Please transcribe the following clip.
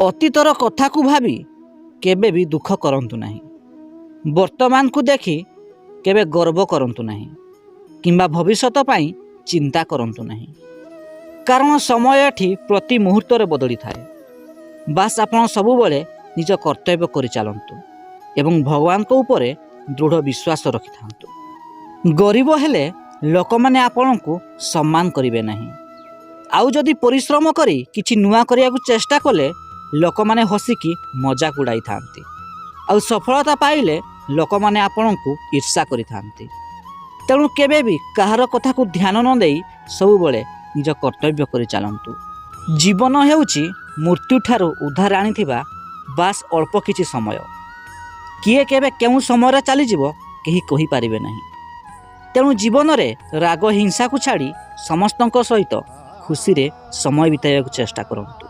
ଅତୀତର କଥାକୁ ଭାବି କେବେ ବି ଦୁଃଖ କରନ୍ତୁ ନାହିଁ। ବର୍ତ୍ତମାନକୁ ଦେଖି କେବେ ଗର୍ବ କରନ୍ତୁ ନାହିଁ କିମ୍ବା ଭବିଷ୍ୟତ ପାଇଁ ଚିନ୍ତା କରନ୍ତୁ ନାହିଁ, କାରଣ ସମୟ ଏଠି ପ୍ରତି ମୁହୂର୍ତ୍ତରେ ବଦଳିଥାଏ। ବାସ୍, ଆପଣ ସବୁବେଳେ ନିଜ କର୍ତ୍ତବ୍ୟ କରିଚାଲନ୍ତୁ ଏବଂ ଭଗବାନଙ୍କ ଉପରେ ଦୃଢ଼ ବିଶ୍ୱାସ ରଖିଥାନ୍ତୁ। ଗରିବ ହେଲେ ଲୋକମାନେ ଆପଣଙ୍କୁ ସମ୍ମାନ କରିବେ ନାହିଁ, ଆଉ ଯଦି ପରିଶ୍ରମ କରି କିଛି ନୂଆ କରିବାକୁ ଚେଷ୍ଟା କଲେ ଲୋକମାନେ ହସିକି ମଜାକ ଉଡ଼ାଇଥାନ୍ତି, ଆଉ ସଫଳତା ପାଇଲେ ଲୋକମାନେ ଆପଣଙ୍କୁ ଈର୍ଷା କରିଥାନ୍ତି। ତେଣୁ କେବେ ବି କାହାର କଥାକୁ ଧ୍ୟାନ ନ ଦେଇ ସବୁବେଳେ ନିଜ କର୍ତ୍ତବ୍ୟ କରି ଚାଲନ୍ତୁ। ଜୀବନ ହେଉଛି ମୃତ୍ୟୁଠାରୁ ଉଦ୍ଧାର ଆଣିଥିବା ବାସ୍ ଅଳ୍ପ କିଛି ସମୟ। କିଏ କେବେ କେଉଁ ସମୟରେ ଚାଲିଯିବ, କେହି କହିପାରିବେ ନାହିଁ। ତେଣୁ ଜୀବନରେ ରାଗ ହିଂସାକୁ ଛାଡ଼ି ସମସ୍ତଙ୍କ ସହିତ ଖୁସିରେ ସମୟ ବିତାଇବାକୁ ଚେଷ୍ଟା କରନ୍ତୁ।